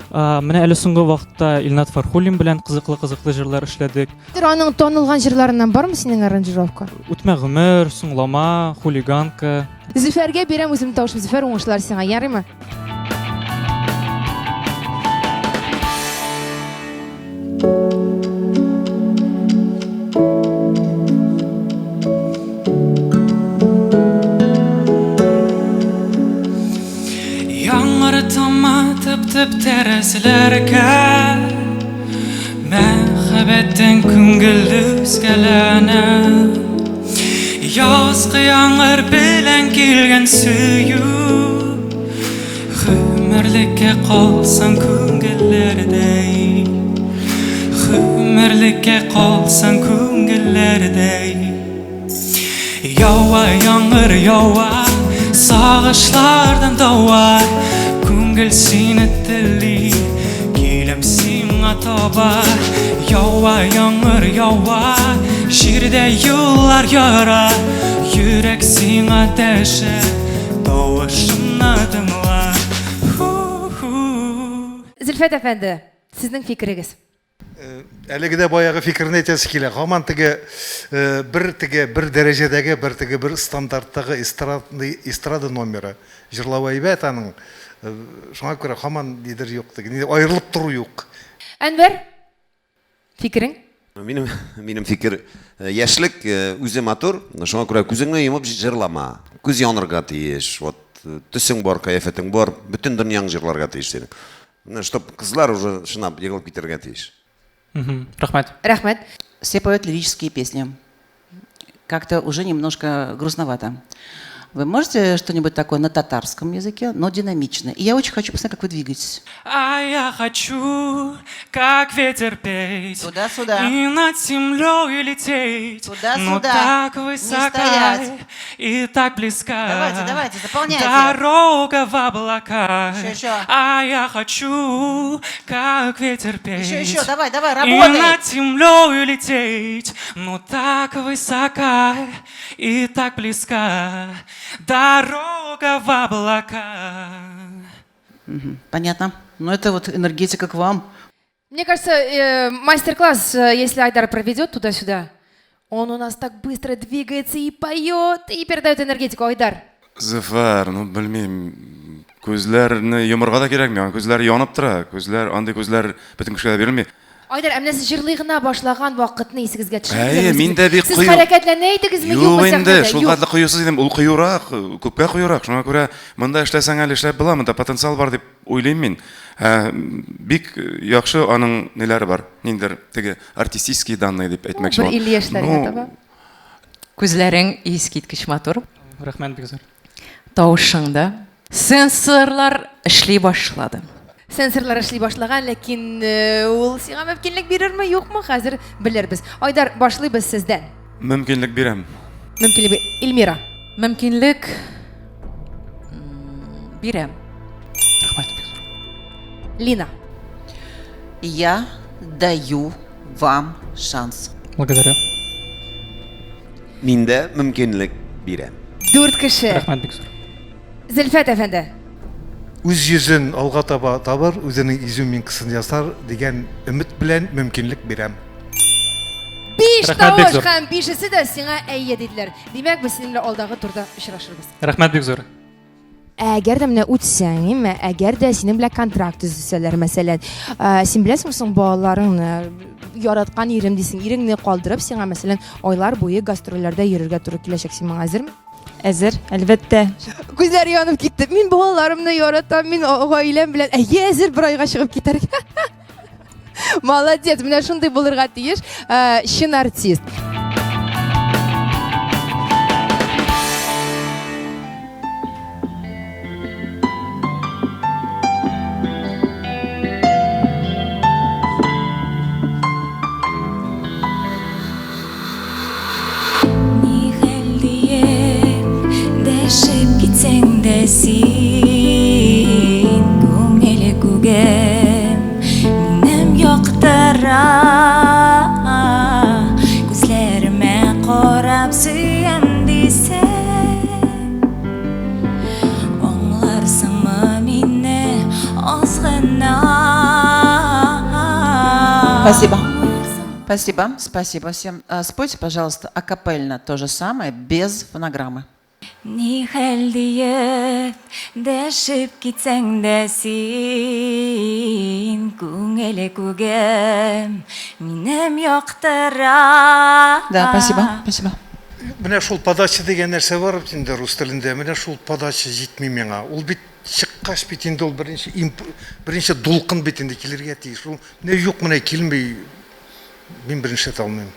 Менә әле соңгы вакытта Илнат Фархуллин белән кызыклы-кызыклы җырлар эшләдек. Аның танылган җырларыннан бармы синең аранжировка? Үтмә гомер, Соңлама, Хулиганка. Зөфәргә бирәм үземнең тавышымны. Зөфәр, уңышлар сиңа, ярыймы? Яңгыр тама тып-тып тәрәзәләргә Мәхәббәттән күңел өзгәләнә Язгы яңгыр белән килгән сөю Гомерлеккә калсын күңелләрдә Гомерлеккә калсын күңелләрдә Ява яңгыр ява Сагышлардан дава Күңел сине тели Киләм сиңа таба Ява яңгыр ява Җирдә юллар яра Йөрәк сиңа дәшә Тавышымны тыңла. Зөлфәт әфәнде, сезнең фикерегез? Әлеге дә баягы фикерне әйтәсе килә. Һаман теге бер теге бер дәрәҗәдәге, бер теге бер стандарттагы эстрадный эстрада номеры. Җырлавы әйбәт аның. Шуңа күрә һаман нидер юк теге, нидер аерылып тору юк. Әнвәр, фикерең? Минем, минем фикер, яшьлек үзе матур, шуңа күрә күзеңне йомып җырлама. Күз янырга тиеш. Вот төсең бар, кыяфәтең бар, бөтен дөньяң җырларга тиеш синең. Менә чтоб кызлар уже чынлап егылып китәргә тиеш. Рәхмәт. Рәхмәт. Все поют лирические песни. Как-то уже немножко грустновато. Вы можете что-нибудь такое на татарском языке, но динамично? И я очень хочу посмотреть, как вы двигаетесь. А я хочу, как ветер петь. Туда-сюда. И над землей лететь. Туда-сюда. Но так Не высока стоять. и так близка. Давайте, давайте, заполняйте. Дорога в облака. Еще, еще. А я хочу, как ветер петь. Еще, еще, давай, давай, И работай. над землей лететь, но так высока и так близка дорога в облака. Понятно. Ну, это вот энергетика к вам. Мне кажется, мастер-класс, если Айдар проведет туда-сюда, он у нас так быстро двигается и поет, и передает энергетику. Айдар. Зөфәр, ну белмим, күзләрне йомырга да кирәкми, аның күзләре янып тора, күзләр, андый күзләр бөтен кешегә дә бирелми. Айдар, ә менә сез җырлый гына башлаган вакытны исегезгә төшерегез. Әйе, мин дә бик Сез кыю. хәрәкәтләнә идегезме, Юк юкмы инде, сәхнәдә? шул Юк. хәтле кыюсыз идем, ул кыюрак, күпкә кыюрак. Шуңа күрә монда эшләсәң әле эшләп була, монда потенциал бар дип уйлыйм мин. Бик яхшы аның ниләре бар, ниндидер теге артистические данные дип әйтмәкче Бер булам. 50 яшьләргә Ну, таба. Күзләрең искиткеч матур. Рәхмәт бик зур. Тавышың да. Сенсорлар эшли башлады. Сенсорлар эшли башлаган, ләкин ул сиңа мөмкинлек бирерме, юкмы, хәзер белербез. Айдар, башлыйбыз сездән. Мөмкинлек бирәм. Мөмкинлек бир. Эльмира. Мөмкинлек бирәм. Рәхмәт бик зур. Лина. Я даю вам шанс. Благодарю. Мин дә мөмкинлек бирәм. Дүрт кеше. Рәхмәт бик зур. Зөлфәт әфәнде. Үз йөзен алга таба табыр, үзенең изюминкасын ясар дигән өмет белән мөмкинлек бирәм. Биш Рәхмәт бик тавыш зур. һәм бишесе дә сиңа әйе диделәр. Димәк, без синең белән алдагы турда очрашырбыз. Рәхмәт бик зур. Әгәр дә менә үтсәң, әйме, әгәр дә синең белән контракт төзесәләр, мәсәлән, син беләсеңме соң балаларыңны, яраткан ирем дисең, иреңне калдырып, сиңа, мәсәлән, айлар буе гастрольләрдә йөрергә туры киләчәк. Син моңа әзерме? Әзер, әлбәттә. Күзләре янып китте. Мин балаларымны яратам, мин гаиләм белән әйе әзер бер айга чыгып китәргә. Молодец, менә шундый булырга тиеш, чын артист. Ни хәл диеп дәшеп китсәң дә син, күңел күгем минем яктыра. Күзләремә карап сөям дисәң, аңларсыңмы мине аз гына? Спасибо. Спасибо, спасибо всем. Спойте, пожалуйста, акапельно то же самое, без фонограммы. Ни хәл диеп дәшеп китсәң дә син, күңел күгем минем яктыра. Да, спасибо, спасибо. Менә шул подача дигән нәрсә бар бит инде рус телендә. Менә шул подача җитми миңа. Ул бит чыккач бит инде ул беренче дулкын бит инде килергә тиеш. Ул менә юк, менә килми. Мин беренче әйтә алмыйм.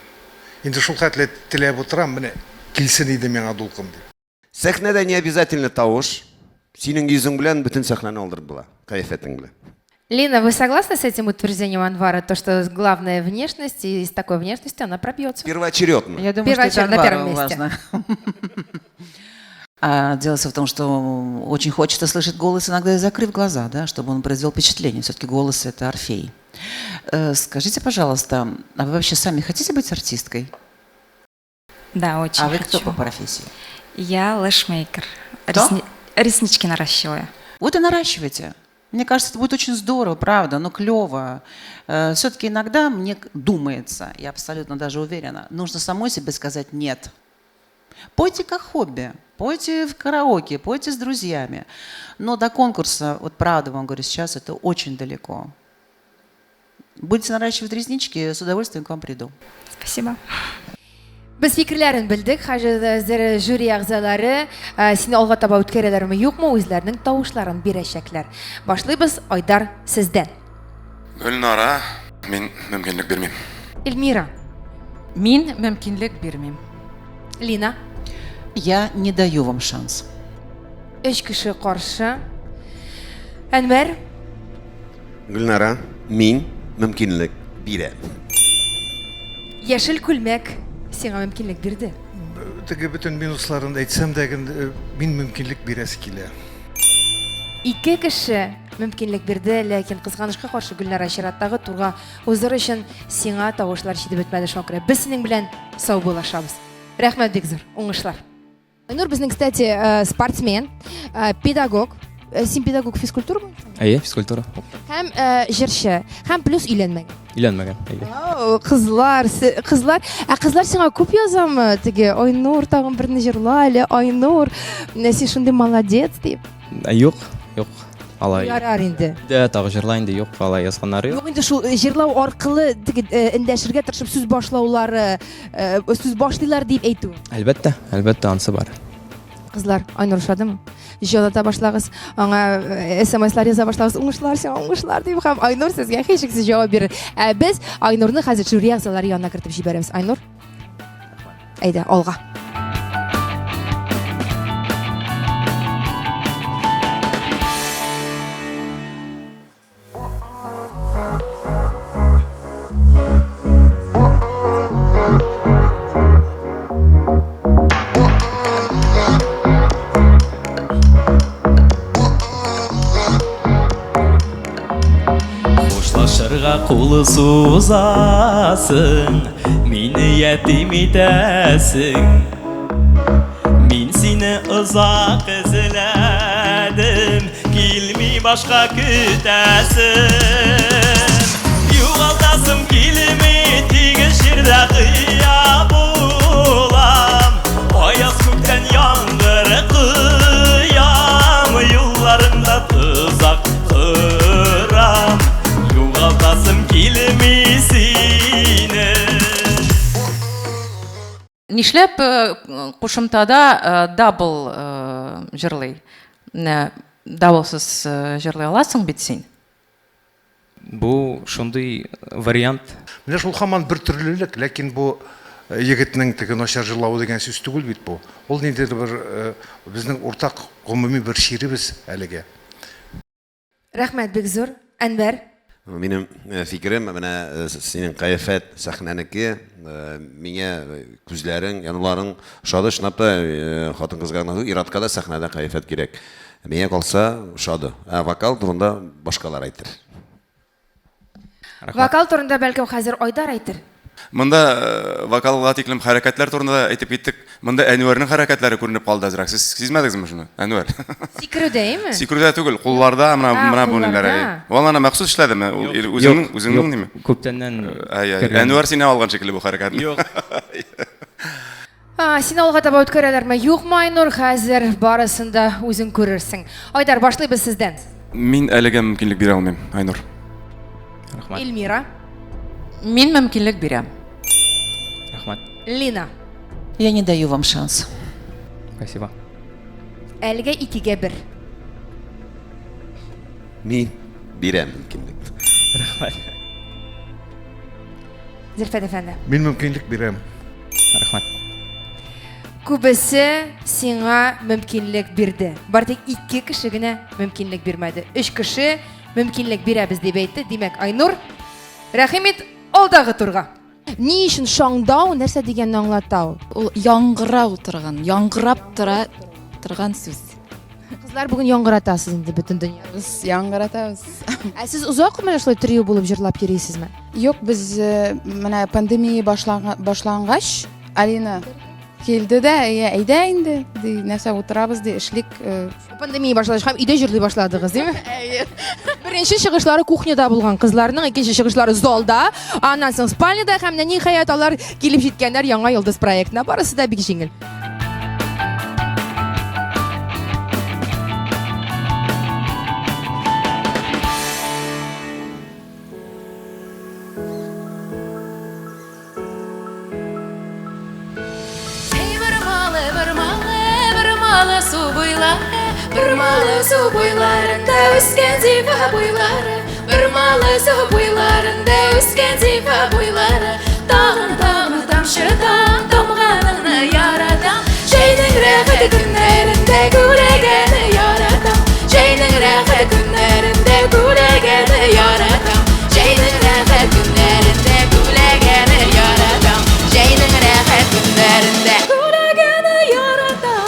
Инде шул хәтле теләп утырам, менә килсен иде миңа дулкын дип. Сәхнәдә не обязательно тавыш. Синең йөзең белән бөтен сәхнәне алдырып була, кыяфәтең белән. Лина, вы согласны с этим утверждением Анвара, то, что главная внешность, и с такой внешностью она пробьется? Первоочередно. Я думаю, что это Первоочередно, на первом Анвару месте. важно. А дело в том, что очень хочется слышать голос иногда и закрыв глаза, да, чтобы он произвел впечатление. Все-таки голос — это Орфей. Скажите, пожалуйста, а вы вообще сами хотите быть артисткой? Да, очень А вы кто хочу. по профессии? Я лэшмейкер. Кто? Реснички наращиваю. Вот и наращивайте. Мне кажется, это будет очень здорово, правда, но клево. Все-таки иногда мне думается, я абсолютно даже уверена, нужно самой себе сказать «нет». Пойте как хобби, пойте в караоке, пойте с друзьями. Но до конкурса, вот правда вам говорю, сейчас это очень далеко. Будете наращивать реснички, с удовольствием к вам приду. Спасибо. Без фикерләрен белдек. Хәзер жюри әгъзалары э, сине алга таба үткәрәләрме, юкмы, үзләренең тавышларын бирәчәкләр. Башлыйбыз, Айдар, сездән. Гөлнара, мин мөмкинлек бирмим. Эльмира. Мин мөмкинлек бирмим. Лина. Я не даю вам шанс. Өч кеше каршы. Әнвәр. Гөлнара, мин мөмкинлек бирәм. Яшел күлмәк сиңа мөмкинлек бирде. Теге бөтен минусларын әйтсәм дә, э, мин мөмкинлек бирәсе килә. Ике кеше мөмкинлек бирде, ләкин кызганычка каршы Гөлнара чираттагы турга узыр өчен сиңа тавышлар җитеп бетмәде, шуңа күрә без синең белән саубуллашабыз. Рәхмәт бик зур, уңышлар. Айнур безнең, кстати, э, спортсмен, э, педагог. Э, син педагог физкультура буенча? Әйе, физкультура. Һәм җырчы, һәм плюс өйләнмәгән. Өйләнмәгән, әйе. Ау, кызлар, кызлар. Ә кызлар сиңа күп язамы? Теге Айнур тагын берне җырла әле, Айнур, менә син шундый молодец дип. Юк, юк. Алай. Ярар инде. Дә тагы җырла инде, юк, алай язганнары юк. Юк инде шул җырлау аркылы теге эндәшергә тырышып сүз башлаулары, сүз башлыйлар дип әйтү. Әлбәттә, әлбәттә, ансы бар. Кызлар, Айнур ошадымы? Җылыта башлагыз, аңа смслар яза башлагыз, уңышлар сиңа, уңышлар дип һәм Айнур сезгә һичшиксез җавап бирер. Ә без Айнурны хәзер жюри әгъзалары янына кертеп җибәрәбез. Айнур, әйдә, алга. Хушлашырга кул сузасың, мине ятим итәсең. Мин сине озак эзләдем, Килми башка көтәсем. Югалтасым килми, тигез җирдә кыя булам. Аяз күктән яңгыр коям, юлларыңда тозак корам. Югалтасым килми сине. Нишләп кушымтада дабл җырлый? Менә даблсыз җырлый аласың бит син. Бу шундый вариант. Менә шул һаман бер төрлелек, ләкин бу егетнең теге начар җырлавы дигән сүз түгел бит бу. Ул ниндидер бер безнең уртак гомуми бер чиребез әлегә. Рәхмәт бик зур, Әнвәр. Минем э, фикерем, менә э, синең кыяфәт сәхнәнеке, э, миңа күзләрең, януларың ошады. Чынлап та хатын-кызга гына түгел, ир-атка да сәхнәдә кыяфәт кирәк. Миңа калса, ошады. Ә вокал турында башкалар әйтер. Рәхмәт. Вокал турында бәлкем хәзер Айдар әйтер. Монда э, вокалга тиклем хәрәкәтләр турында да әйтеп киттек. Монда Әнвәрнең хәрәкәтләре күренеп калды әзрәк. Сез сизмәдегезме шуны, Әнвәр? Сикерүдә, әйеме? Сикерүдә түгел, кулларда менә А, менә бу ниләр. кулларда. Ул аны махсус эшләдеме? Ул Юк, үзеңнең юк, үзеңнең юк, ниме? Күптәннән Әй, әй. кергән. Әнвәр синнән алган шикелле бу хәрәкәтне. Юк. А, сине алга таба үткәрәләрме? Юкмы, Айнур, хәзер барысын да үзең күрерсең. Айдар, башлыйбыз сездән. Мин әлегә мөмкинлек бирә алмыйм, Айнур. Рәхмәт. Эльмира. Мин мөмкинлек бирәм. Рәхмәт. Лина. Я не даю вам шанс. Спасибо. Әлегә икегә бер. Мин бирәм мөмкинлек. Рәхмәт. Зөлфәт әфәнде. Мин мөмкинлек бирәм. Рәхмәт. Күбесе сиңа мөмкинлек бирде. Бар тик ике кеше генә мөмкинлек бирмәде. Өч кеше мөмкинлек бирәбез дип әйтте. Димәк, Айнур, рәхим ит алдагы турга. Ни өчен шаңдау нәрсә дигәнне аңлата ул? Ул яңгырау торган, яңгырап тора торган сүз. Кызлар бүген яңгыратасыз инде бөтен дөнья. Без яңгыратабыз. Ә сез озак менә шулай трио булып җырлап йөрисезме? Юк, без э, менә пандемия башлангач, Алина. Килде дә, әйе, әйдә инде, ди, нәрсә утырабыз, ди, эшлик. Э. Пандемия башлангач һәм өйдә җырлый башладыгыз, димме? Әйе. Беренче чыгышлары кухняда булган кызларның, икенче чыгышлары залда, аннан соң спальняда һәм менә ниһаять алар килеп җиткәннәр Яңа йолдыз проектына. Барысы да бик җиңел. Эй, бормалы, бормалы, бормалы су буйлары, бормалы су буйларында үскән зифа буйлары, бормалы су буйларында үскән зифа буйлары. Тагын тагын тамчыдан тамганыңны яратам, җәйнең рәхәт көннәрендә күләгәне яратам, җәйнең рәхәт көннәрендә күләгәне яратам. Җәйнең рәхәт көннәрендә күләгәне яратам. Җәйнең рәхәт көннәрендә күләгәне яратам.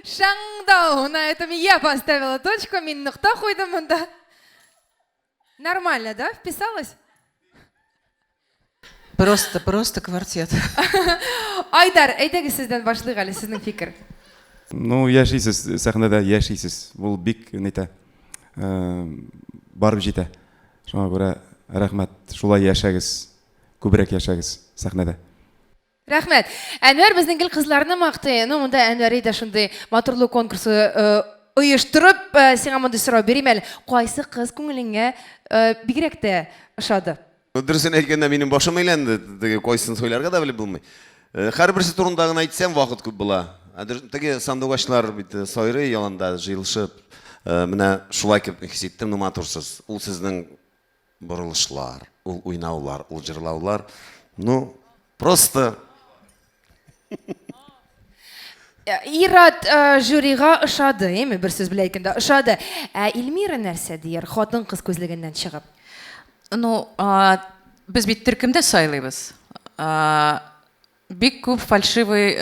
Шаңдау! На этом я поставила точку, мин нокта куйдым монда. Нормально, да? Вписалась? Просто, просто квартет. Айдар, әйдәгез сездән башлыйк әле, сезнең фикер. Ну, яшисез, сәхнәдә яшисез. Ул бик нитә, э, барып җитә. Шуңа күрә рәхмәт, шулай яшәгез, күбрәк яшәгез сәхнәдә. Рәхмәт. Әнвәр безнең гел кызларны мактый. Ну, монда Әнвәр дә шундый матурлык конкурсы э, оештырып, э, сиңа мондый сорау бирим әле. Кайсы кыз күңелеңә э, бигрәк тә ошады? Дөресен әйткәндә, минем башым әйләнде. Теге кайсын сайларга да белеп булмый. Һәрберсе турында гына әйтсәм, вакыт күп була. Ә теге сандугачлар бит сайрый яланда җыелышып. Менә шулай кебек хис иттем, ну матурсыз. Ул сезнең борылышлар, ул уйнаулар, ул җырлаулар. Ну, просто Ир-ат жюрига ошады, әйме, бер сүз белән әйткәндә, ошады. Ә Эльмира нәрсә дияр, хатын-кыз күзлегеннән чыгып? Ну, без бит төркемдә сайлыйбыз. Бик күп фальшивый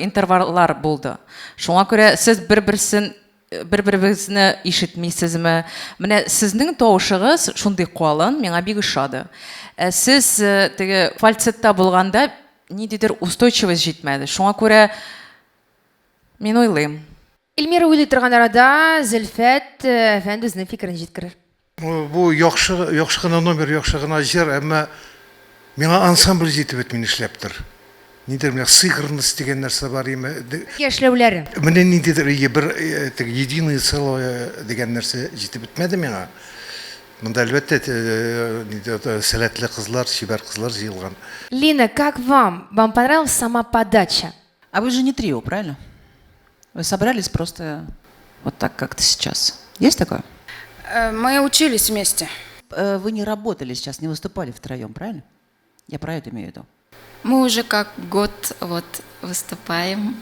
интерваллар булды. Шуңа күрә сез бер-берсен бер-беребезне ишетмисезме? Менә сезнең тавышыгыз шундый калын, миңа бик ошады. Ә сез теге фальцетта булганда ниндидер устойчивость җитмәде. Шуңа күрә мин уйлыйм. Эльмира уйлый торган арада Зөлфәт әфәнде үзенең фикерен җиткерер. Бу яхшы, яхшы гына номер, яхшы гына җыр, әмма миңа ансамбль җитеп бетми нишләптер. Нидер менә сыгранность дигән нәрсә бар име? Яшьләүләре. Менә ниндидер ие бер теге единое целое дигән нәрсә җитеп бетмәде миңа. Монда әлбәттә нидер сәләтле кызлар, чибәр кызлар җыелган. Лина, как вам? Вам понравилась сама подача? А вы же не трио, правильно? Вы собрались просто вот так как-то сейчас. Есть такое? Мы учились вместе. Вы не работали сейчас, не выступали втроем, правильно? Я про это имею в виду. Мы уже как год вот выступаем.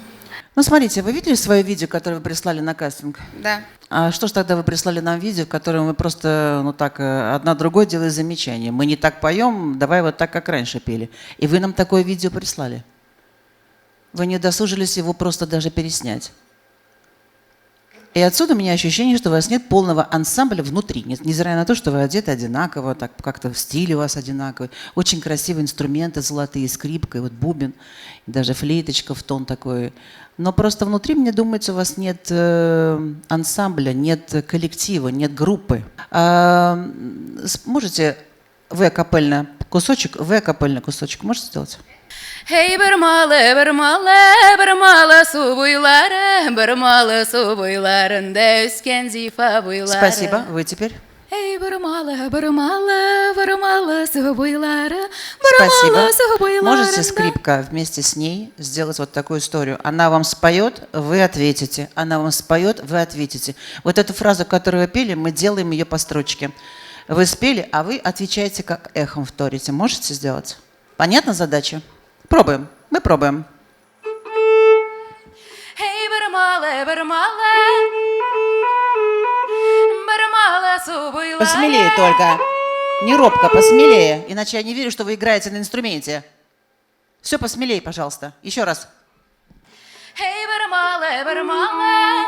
Ну, смотрите, вы видели свое видео, которое вы прислали на кастинг? Да. А что ж тогда вы прислали нам видео, в котором вы просто, ну так, одна другой делает замечание. Мы не так поем, давай вот так, как раньше пели. И вы нам такое видео прислали. Вы не удосужились его просто даже переснять. И отсюда у меня ощущение, что у вас нет полного ансамбля внутри. Невзирая на то, что вы одеты одинаково, так как-то в стиле у вас одинаковый. Очень красивые инструменты золотые, скрипка, и вот бубен, и даже флейточка в тон такой. Но просто внутри, мне думается, у вас нет ансамбля, нет коллектива, нет группы. Можете В капельно кусочек, В капельно кусочек можете сделать? Эй, бормалы, бормалы, бормалы су буйлары, бормалы су буйларында үскән зифа буйлары. Спасибо. Вы теперь? Эй, бормалы, бормалы, бормалы су буйлары, Спасибо. бормалы су буйларында. Можете, скрипка, вместе с ней сделать вот такую историю? Она вам споет, вы ответите. Она вам споет, вы ответите. Вот эту фразу, которую вы пели, мы делаем ее по строчке. Вы спели, а вы отвечаете, как эхом вторите. Можете сделать? Понятна задача? Пробуем. Мы пробуем. Эй, бормалы, бормалы, бормалы су буйлары. Посмелее только. Не робко, посмелее. Иначе я не верю, что вы играете на инструменте. Все, посмелее, пожалуйста. Еще раз. Эй, бормалы, бормалы,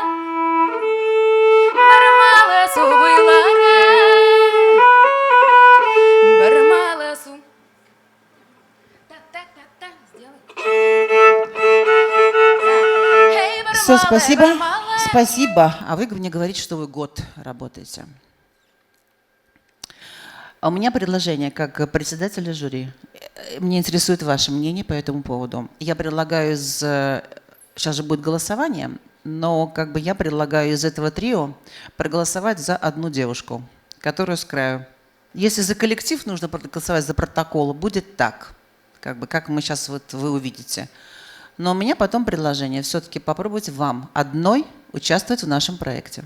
бормалы су буйлары, бормалы су. Так, сделай. Эй, Все, бормалы, спасибо. бормалы. Спасибо. А вы мне говорите, что вы год работаете. А у меня предложение как председателя жюри. Мне интересует ваше мнение по этому поводу. Я предлагаю из... Сейчас же будет голосование, но как бы я предлагаю из этого трио проголосовать за одну девушку, которую с краю. Если за коллектив нужно проголосовать за протокол, будет так, как бы, как мы сейчас вот вы увидите. Но у меня потом предложение все-таки попробовать вам одной участвовать в нашем проекте.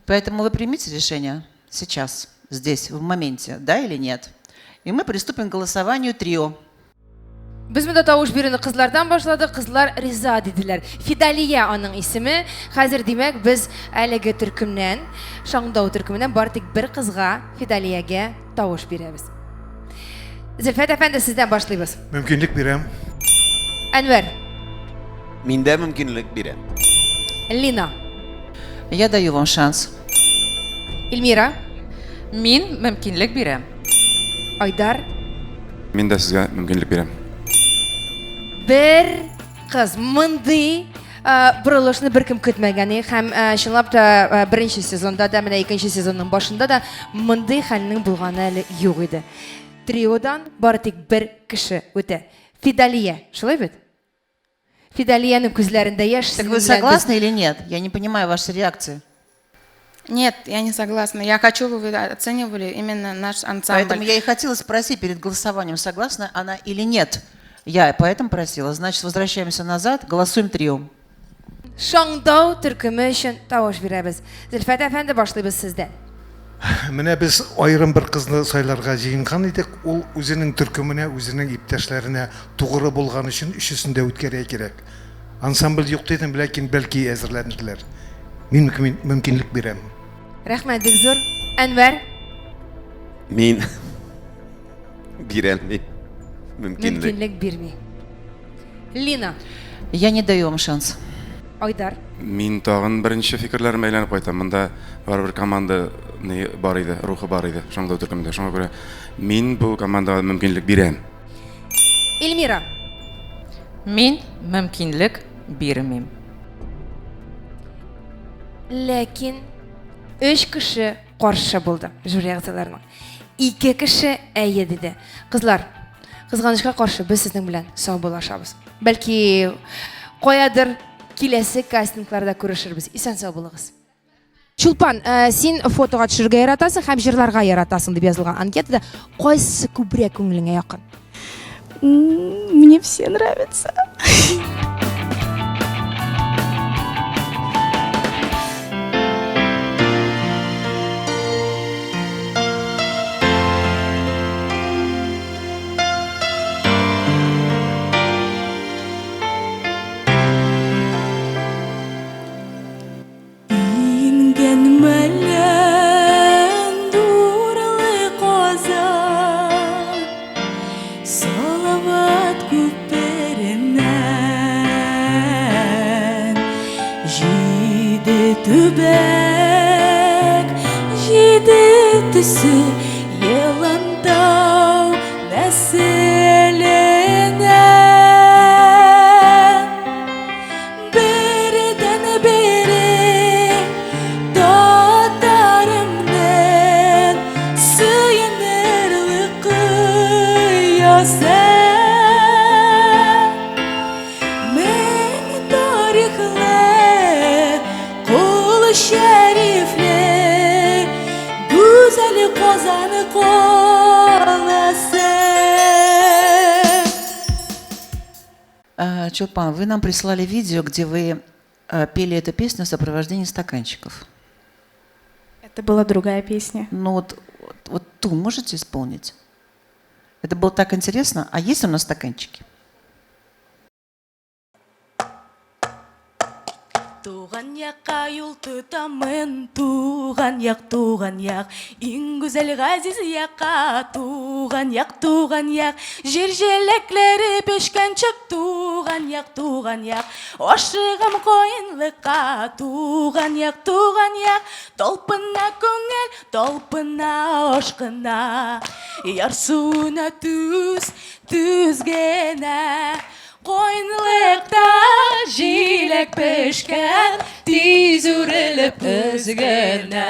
Поэтому вы примите решение сейчас, здесь, в моменте, да или нет. И мы приступим к голосованию трио. Без монда тавыш бирүне кызлардан башладык, кызлар риза диделәр. Фидалия аның исеме. Хәзер димәк без әлеге төркемнән, Шаңдау төркеменнән бары тик бер кызга, Фидалиягә тавыш бирәбез. Зөлфәт әфәнде, сездән башлыйбыз. Мөмкинлек бирәм. Әнвәр. Мин дә мөмкинлек бирәм. Лина. Я даю вам шанс. Эльмира. Мин мөмкинлек бирәм. Айдар. Мин дә сезгә мөмкинлек бирәм. Бер кыз мондый борылышны беркем көтмәгән һәм чынлап та беренче сезонда да, менә икенче сезонның башында да мондый хәлнең булганы әле юк иде. Триодан бары тик бер кеше үтә. Фидалия, шулай бит? Фидалиянең күзләрендә яшь. Так вы согласны или нет? Я не понимаю вашей реакции. Нет, я не согласна. Я хочу, чтобы вы оценивали именно наш ансамбль. Поэтому я и хотела спросить перед голосованием, согласна она или нет. Я поэтому просила. Значит, возвращаемся назад, голосуем трио. Шаңдау төркеме өчен тавыш бирәбез. Зөлфәт әфәнде, башлыйбыз сездән. Менә без аерым бер кызны сайларга җыенган идек. Ул үзенең төркеменә, үзенең иптәшләренә тугры булган өчен өчесен дә үткәрергә кирәк. Ансамбль юк дидем, ләкин бәлки әзерләнделәр. Мин мөмкинлек бирәм. Рәхмәт бик зур. Әнвәр. Мин бирәм. Мөмкинлек. Мөмкинлек бирми. Лина. Я не даю вам шанс. Айдар. Мин тагын беренче фикерләремә әйләнеп кайтам. Монда барыбер команда ни бар иде, рухы бар иде Шаңдау төркемендә. Шуңа күрә мин бу командага мөмкинлек бирәм. Эльмира. Мин мөмкинлек бирмим. Ләкин өч кеше каршы булды жюри әгъзаларының. Ике кеше әйе диде. Кызлар, кызганычка каршы без сезнең белән саубуллашабыз. Бәлки каядыр киләсе кастингларда күрешербез. Исән сау булыгыз. Чулпан, син фотога төшергә яратасың һәм җырларга яратасың дип язылган анкетада кайсы күбрәк күңелеңә якын? Мне все нравятся. Төбәк җиде төсе Елантау нәселенә. Бердән бере татарымның сөенерлек кыясы. Мең тарихлы, кул шәрифле, гүзәл Чулпан, вы нам прислали видео, где вы э, пели эту песню в сопровождении стаканчиков. Это была другая песня. Ну вот, вот, вот ту можете исполнить? Это было так интересно. А есть у нас стаканчики? Туган якка юл тотамын, туган як, туган як, иң гүзәл газиз якка, туган як, туган як, җир җиләкләре пешкән чак, туган як, туган як, ашыгам каенлыкка, туган як, туган як, талпына күңел, талпына ашкына, ярсуына түз, түз генә. Каенлыкта җиләк пешкән, тиз үрелеп өзгенә.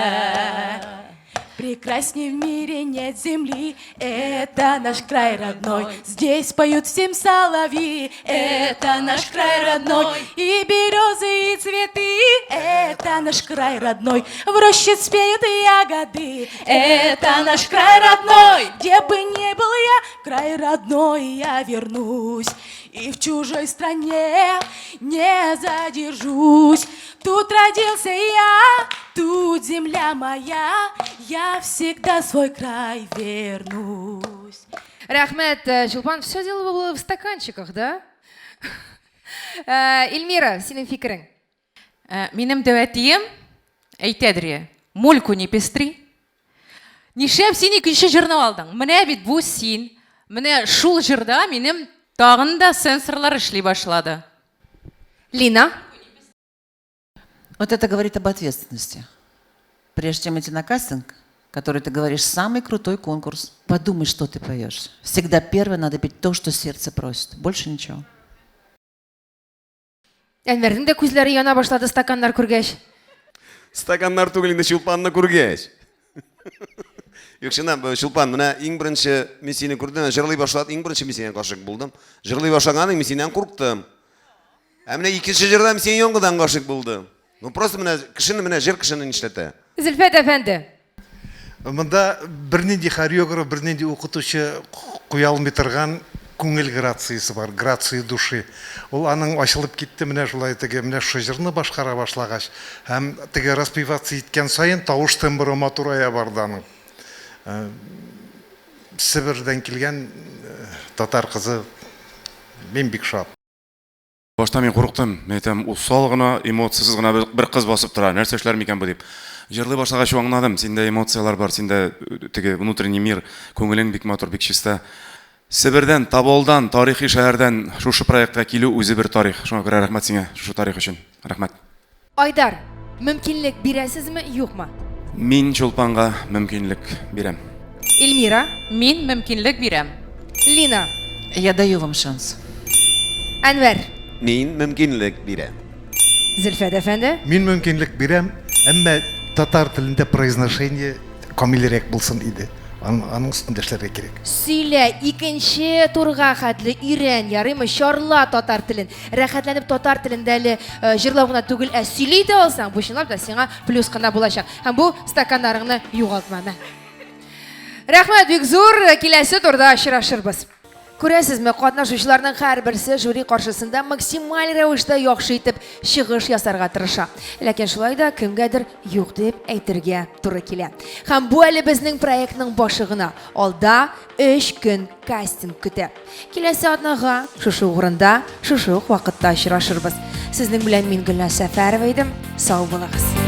Прекрасней в мире нет земли, это наш край родной. Здесь поют всем соловьи, это наш край родной. И березы, и цветы, это наш край родной. В роще спеют ягоды, это наш край родной. Где бы ни был я, край родной я вернусь. И в чужой стране не задержусь. Тут родился я, тут земля моя, я всегда свой край вернусь. Рәхмәт, э, Чулпан, все дело было в стаканчиках, да? Э, Эльмира, синең фикерең? Э, минем дәү әтием әйтәдер, мульку не пестри. Нишләп син икенче җырны алдың? Менә бит бу син. Менә шул җырда минем тагын да сенсорлар эшли башлады. Лина? Вот это говорит об ответственности. Прежде чем идти на кастинг, который ты говоришь, самый крутой конкурс, подумай, что ты поешь. Всегда первое надо петь то, что сердце просит. Больше ничего. Әнвәрнең дә күзләре яна башлады стаканнар күргәч. Стаканнар түгел инде Чулпанны күргәч. Юк, чыннан, Чулпан, менә иң беренче мин сине күрдем, җырлый башлады, иң беренче мин синнән гашыйк булдым. Җырлый башлаган мин синнән курктым. Ә менә икенче җырда мин синең яңгыдан гашыйк булдым. Ну просто менә кешене менә җыр кешене нишләтә. Зөлфәт әфәнде. Монда бернинди хореограф, бернинди укытучы куя алмый торган күңел грациясе бар, грация души. Ул аның ачылып китте менә шулай теге менә шушы җырны башкара башлагач һәм теге распеваться иткән саен тавыш тембры матурая барды аның. Э, Себердән килгән э, татар кызы мин бик шат. Башта мин курыктым. Мин әйтәм, усал гына, эмоциясез гына бер кыз басып тора. Нәрсә эшләр микән бу дип. Җырлый башлагач аңладым, синдә эмоцияләр бар, синдә э, теге внутренний мир, күңелең бик матур, бик чиста. Себердән, Тоболдан, тарихи шәһәрдән шушы проектка килү үзе бер тарих. Шуңа күрә рәхмәт сиңа шушы тарих өчен. Рәхмәт. Айдар, мөмкинлек бирәсезме, юкмы? Мин Чулпанга мөмкинлек бирәм. Эльмира? Мин мөмкинлек бирәм. Лина? Я даю вам шанс. Әнвәр? Мин мөмкинлек бирәм. Зөлфәт әфәнде? Мин мөмкинлек бирәм, әмма татар телендә произношение камилрәк булсын иде. Аның өстендә эшләргә кирәк. Сөйлә, икенче турга хәтле өйрән, ярыймы, чарла татар телен. Рәхәтләнеп татар телендә әле э, җырлау гына түгел, ә сөйли дә алсаң, бу чынлап та сиңа плюс кына булачак. Һәм бу стаканнарыңны югалтма. Мә. Рәхмәт бик зур, киләсе турда очрашырбыз. Күрәсезме, катнашучыларның һәрберсе жюри каршысында максималь рәвештә яхшы итеп чыгыш ясарга тырыша. Ләкин шулай да кемгәдер юк дип әйтергә туры килә. Һәм бу әле безнең проектның башы гына. Алда өч көн кастинг көтә. Киләсе атнага шушы урында, шушы ук вакытта очрашырбыз. Сезнең белән мин Гөлназ Сәфәрова идем. Сау булыгыз.